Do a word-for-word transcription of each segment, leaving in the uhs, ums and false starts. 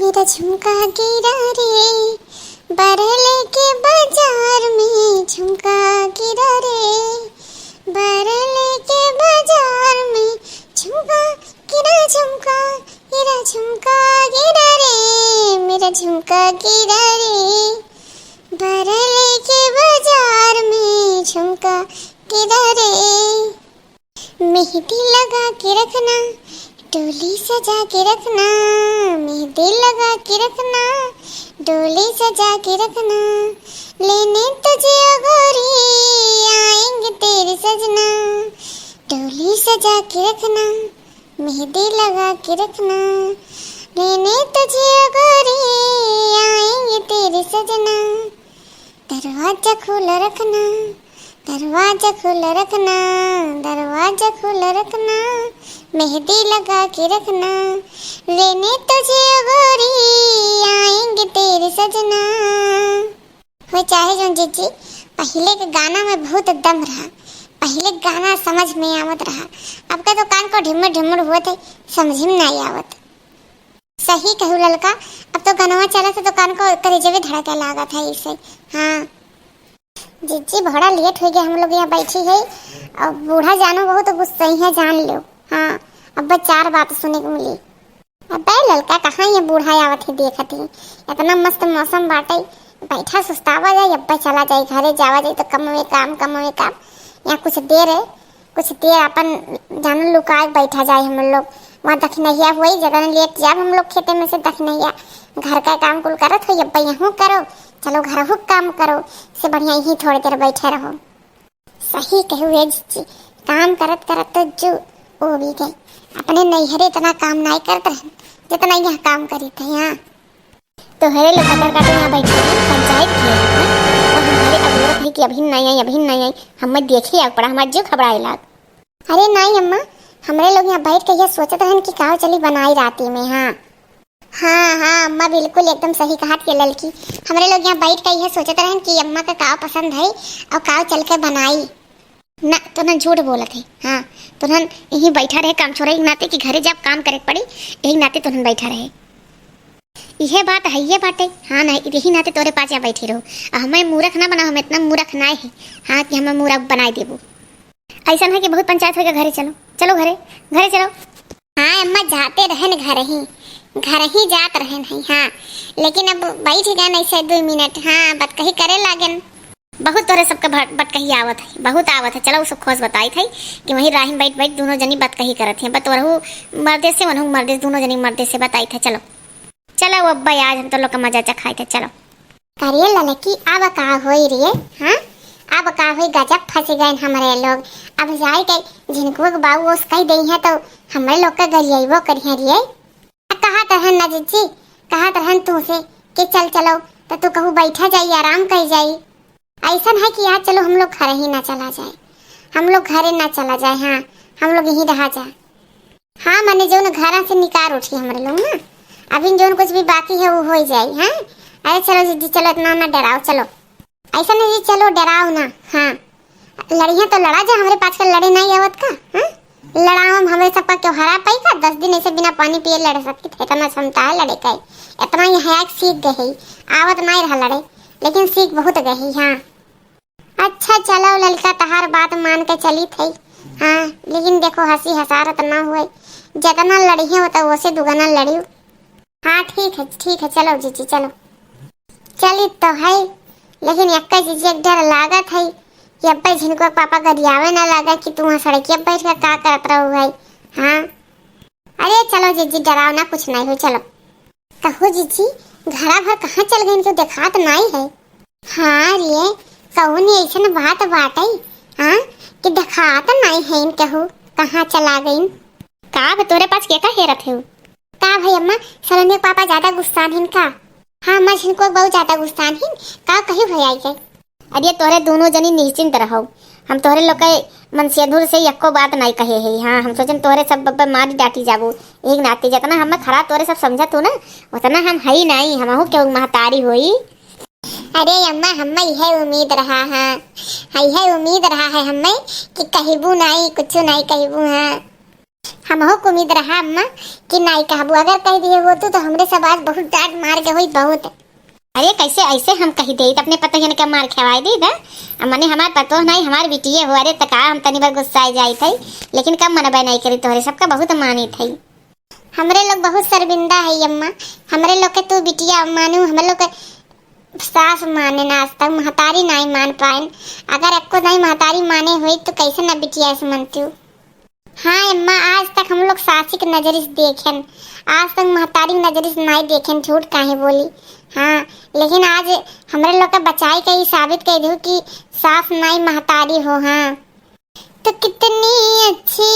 मेरा झुमका गिरा रे, बरले के बाजार में झुमका गिरा रे, बरले के बाजार में झुमका गिरा, झुमका गिरा, झुमका गिरा रे, मेरा झुमका गिरा रे, बरले के बाजार में झुमका गिरा रे। मेहंदी लगा के रखना, डोली सजा के रखना, मेहंदी लगा के रखना, डोली सजा के रखना, लेने तुझे ओ गोरी आएंगे तेरे सजना, डोली सजा के रखना, मेहंदी लगा के रखना, लेने तुझे ओ गोरी आएंगे तेरे सजना। दरवाजा खुला रखना, दरवाजा खुला रखना, दरवाजा खुला रखना, मेहंदी लगा के रखना, लेने तुझे ओ गोरी आएंगे तेरे सजना। हो चाहे जौन जीजी, पहिले के गाना में बहुत दम रहा, पहिले के गाना समझ में आवत रहा, अब का तो कान को ढिम्मर ढिम्मर होत है, समझ में नहीं आवत। सही कहू ललका, अब तो गनवा चलत है तो कान को करेजवे धड़के लागत है इसे। हाँ जीजी, बड़ा लेट हो गया, हम लोग यहाँ बैठी है और बूढ़ा जानो बहुत गुस्सई है, जान लो। हाँ, अब बस चार बात सुने के मिली। अबे ललका, कहाँ ये बूढ़ा आवत है देखत ही, इतना मस्त मौसम बाटे, बैठा सुस्तावा जाए, अब्बे चला जाए घरे, जावा जाए तो कम में काम, कम में काम। यहाँ कुछ देर है, कुछ देर अपन जान लुकाए बैठा जाए हम लोग। वहाँ दखिनहिया हुई, जतन लेट जाब हम लोग खेते में से दखिनहिया। घर का काम कुल करत हो, अब्बे यहूँ करो, चलो घरहू काम करो, से बढ़िया यहीं थोड़ी देर बैठे रहो। सही कहू ए जीजी, काम करत करत तो जू उबी गई। अपने नैहरे इतना काम नाई करत रहन, जितना यहाँ काम करीत है यहाँ। तोहरे लोग कतर काटे यहाँ बैठे हैं, पंचायत किए हैं, हाँ? और हमारे अगोरत है कि अभी नहीं आई, अभी नहीं आई। हमें देखी आग पड़ा, हमार जीव घबराए लाग। अरे नाई अम्मा, हमरे लोग यहाँ बैठ के यह सोचत रहन कि काव चली बनाई राती में। हाँ, हाँ, हाँ अम्मा, बिल्कुल एकदम सही कहत के ललकी। हमरे लोग यहाँ बैठ के यह सोचत रहन कि अम्मा का काव पसंद है और काव चल के बनाई। ना, तोहन झूठ बोलत है। हाँ, तोहन यहीं बैठा रहे काम छोड़ा, एक नाते कि घरे जब काम करे के पड़ी, एक नाते तोहन बैठा रहे। इहे बात है, ये बाटे। हाँ ना, यही नाते तोरे पास यहाँ बैठे रहो। आ हमें मूरख ना बनाओ, हम इतना मूरख ना है। हाँ, कि हमें मूरख बनाए देबो। ऐसा है कि बहुत पंचायत होगा, घरे चलो, चलो घरे, घरे चलो। हाँ अम्मा, जाते रहन घर ही, घर ही जात रहन है। हाँ, लेकिन अब बैठ गए ऐसे दो मिनट। हाँ, बतकही करे लागन। बहुत तोरे सबके भट-, बटकही आवत है, बहुत आवत है। चलो, उ सब खोज बताइत है कि वहीं राही में बैठ बैठ दोनों जनी बतकही करत हैं। बतोरहु मर्दे से, वनहु मर्दे से, दोनों जनी मर्दे से बताइत है। चलो, चलो, अब भाई, आज हम तो लोग का मजा चखाइत है। चलो। करे ललकी, अब का होई रे? हाँ, अब का होई? गजब फंस गए हमरे लोग। अब जाए के झिनकुआ के बाऊ ओस कह दे हैं तो हमरे लोग का गरियाइबो करिए रे। कहत रहन ना जीजी, कहत रहन तू से कि चल चलो, तो तू कहू बैठा जाई, आराम कर जाई। ऐसन है कि आज चलो हम लोग घर ही ना चला जाए, हम लोग घरे ना चला जाए। हाँ, हम लोग यहीं रहा जाए। हाँ, माने जौन घरा से निकार उठी हमरे लोग ना, अभी जौन कुछ भी बाकी है वो हो ही जाए। हाँ, अरे चलो जीजी, चलो इतना ना डराओ, चलो। ऐसा नहीं जी, चलो डराओ ना। हाँ, लड़िया तो लड़ा जा, हमरे पास का लड़े नहीं आवत का? हाँ, लड़ाओ हम, हमरे सबका क्यों हरा पाई का? दस दिन ऐसे बिना पानी पिए लड़ सकती थे, इतना क्षमता है लड़े का। इतना ही हया सीख गए है, आवत नहीं रहा लड़े, लेकिन सीख बहुत गए है। हाँ, अच्छा चलो ललका, तहार बात मान के चली थई। हाँ, लेकिन देखो हंसी हसारत ना हुए, जितना लड़ी है वो तो वो से दुगना लड़ियो। हाँ, ठीक है, ठीक है, चलो जीजी, चलो। चली तो है, लेकिन यक्का जीजी एक डर लागत है कि अब्बे झिनको पापा गरियावे ना लगा कि तू वहाँ सड़किया बैठ के का करत रहो है। हाँ, अरे चलो जीजी, डराओ ना, कुछ नहीं हो, चलो। कहो जीजी, घरा भर कहाँ चल गए, इनको देखात नहीं है। हाँ रे, कौन ऐसन बात बाटे, हाँ, कि देखात नहीं है इनके हो, कहाँ चला गई? का अब तोरे पास के का हेरत है? का भाई अम्मा, सलोनी के पापा ज्यादा गुस्सान हिन का? हाँ अम्मा, झिनको बहुत ज्यादा गुस्सान हिन। का कही भैया के? अरे तोहरे दोनों जनी निश्चिंत रहो, हम तोहरे लोग के मनसेधुर से यक्को बात नहीं कहे है। हाँ, हम सोचन तोहरे सब बब्बे मारी डांटी जाबू। एक नाते जितना हमें खराब तोहरे सब समझत हो ना, उतना हम हई नहीं, हमहू केहू महतारी होई। अरे अम्मा, हमें यह उम्मीद रहा है, हाँ, यह उम्मीद रहा है हमें कि कहबू नहीं, कुछ नहीं कहबू। हाँ, हमहू क उम्मीद रहा अम्मा कि नाई कहबू, अगर कह दिए होतू तो हमरे सब आज बहुत डांट मार के होई बहुत। अरे कैसे ऐसे हम कही देई, अपने पतोहियन के मार खवाई देई बा। अब मने हमार पतोह नाई, हमार बिटिये हो। अरे त का हम तनी बार गुस्साए जाइत हई, लेकिन कब मनबे नाई करी, तोहरे सबका बहुत मानित हई। हमरे लोग बहुत शर्मिंदा हई अम्मा, हमरे लोग के तू बिटिया मानू, हमरे लोग के सास माने ना, आज तक महतारी नाई मान पाएन। अगर एक्को नाई महतारी माने होई तो कैसे ना बिटिया से मनतू? हाँ अम्मा, आज तक हम लोग सासी के नजरिस देखेन, आज तक महतारी के नजरिस नाई देखेन, झूठ काहे बोली। हाँ, लेकिन आज हमरे लोग का बचाई के ई साबित कर दू कि सास नाई महतारी हो। हाँ, तो कितनी अच्छी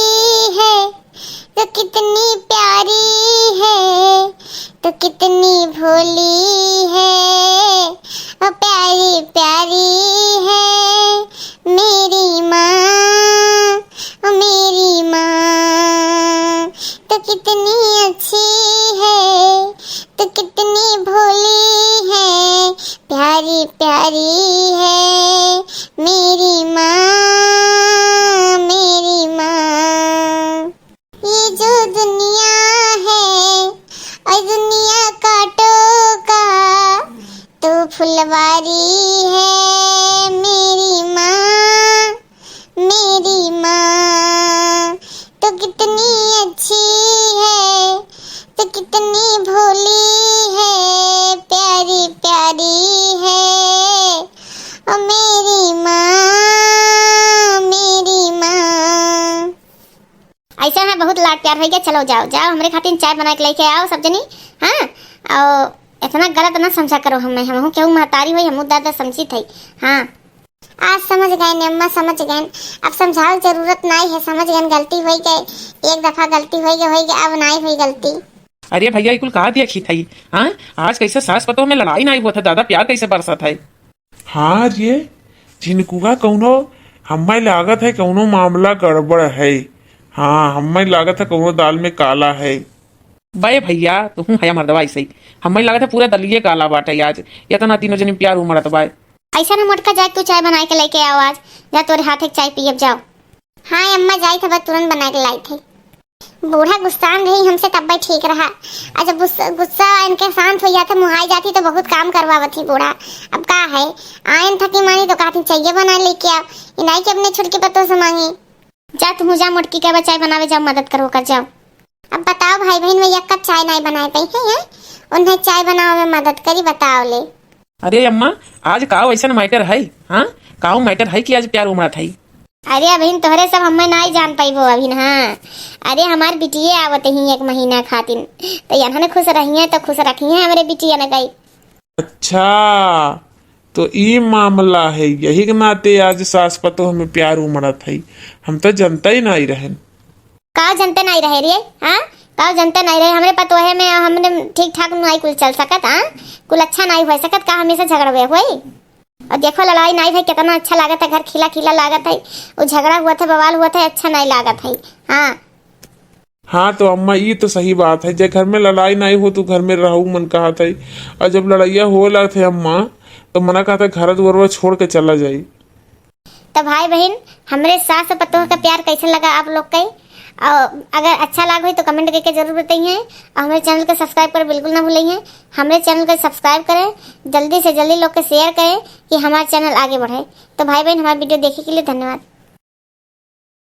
है, तो कितनी प्यारी है, तो कितनी भोली है, ओ प्यारी प्यारी है मेरी माँ, ओ मेरी माँ। तो कितनी अच्छी है, तो कितनी भोली है, प्यारी प्यारी है मेरी माँ, मेरी माँ। ये जो दुनिया है और दुनिया का टोका तो फुलवारी है मेरी माँ, मेरी माँ। तो कितनी अच्छी है, तो कितनी भोली है, प्यारी प्यारी है ओ मेरी माँ, मेरी माँ। ऐसे है बहुत लाड प्यार होइगा। चलो जाओ, जाओ हमरे खातिर चाय बना के लेके आओ सब जनी। हाँ, और इतना गलत ना समझा करो हमें, हमहू केहू महतारी होई, हमहू दादा समझित है। हाँ, आज समझ गए ने अम्मा, समझ गए। अब समझावे जरूरत नाई है, समझ गए, गलती होई गई, एक दफा गलती होई गई, होई गई, अब नाई होई गलती। अरे भैया, ई कुल का देखित हई? हाँ, आज कैसे सास पतोह में लड़ाई नाई होत है, दादा प्यार कैसे बरसत है। हाँ रे, झिनकुआ कौनो, हम्मे लागत है कौनो मामला गड़बड़ है। हाँ, हम्मे लागत है कौनो दाल में काला है। बे भैया, तुहूँ हया मर्दवा ऐसे ही। हम्मे लागत है पूरा दलिये काला बाटे आज। इतना तीनों जनी प्यार उमड़त बाय। ऐसा ना मोटका, जाए तू चाय बनाए के लेके आओ आज। जा तोरे हाथ एक चाय पियब जाओ। हाँ अम्मा, जाइत है, बस तुरंत बनाए के लाइत है। बूढ़ा गुस्सान रही हमसे तब्बे ठीक रहा। आ जब गुस्सा, गुस्सा इनके शांत हो जाते, मुहाई जाती तो बहुत काम करवावत ही बूढ़ा। अब का है, आयन थकी मानी तो कहती चाहिए बना लेके आओ, इनाई के अपने छोटकी पतोह से मांगी। जा तू जा मोटकी के बचाए बनावे जाओ, मदद करो कर जाओ। अब बताओ भाई बहन, मैं एक कप चाय नाई बनाए पाई है, हैं? उन्हें चाय बनावे में मदद करी, बताओ ले। अरे अम्मा, आज काव ऐसन matter है? हाँ, काव matter है कि आज प्यार उमड़त है? अरे अभिन तोहरे सब हम्मे नाई जान पाइबो अभिन। हाँ, अरे हमार बिटिये आवत ही एक महीना खातिन, तो यनहन खुश रहिए तो खुश रखिए हमरे बिटियन कई। अच्छा, तो ई मामला है, यही के नाते आज सास पतोह में प्यार उमड़त है। हम तो जनता ही नाई रहन। का जनते नाई रहे रे? हाँ, का जनते नाई रहे? हमरे पतोहे में हमरे ठीक ठाक नाई कुल चल सकत, हाँ, कुल अच्छा नाई हो सकत, का हमेशा झगड़वे होई? और देखो लड़ाई नाई भाई, कितना अच्छा लागत है, घर खिला खिला लागत है। वो झगड़ा हुआ था, बवाल हुआ था, अच्छा नाई लागत है। हाँ। हाँ तो अम्मा, ई तो सही बात है, जे घर में लड़ाई नाई हो तो घर में रहू मन कहत है, और जब लड़ाइया हो लागत है अम्मा, तो मना कहत है घर दुआरवा छोड़ के चला जाई। तो भाई बहिन, हमरे सास और पतोह का प्यार कैसन लगा आप लोग के? और अगर अच्छा लाग होई तो comment करके जरूर बताइए। और हमरे channel को subscribe कर बिल्कुल ना भूलिए। हमरे channel को subscribe करें, जल्दी से जल्दी लोग के share करें कि हमारा channel आगे बढ़े। तो भाई बहिन, हमारा video देखे के लिए धन्यवाद।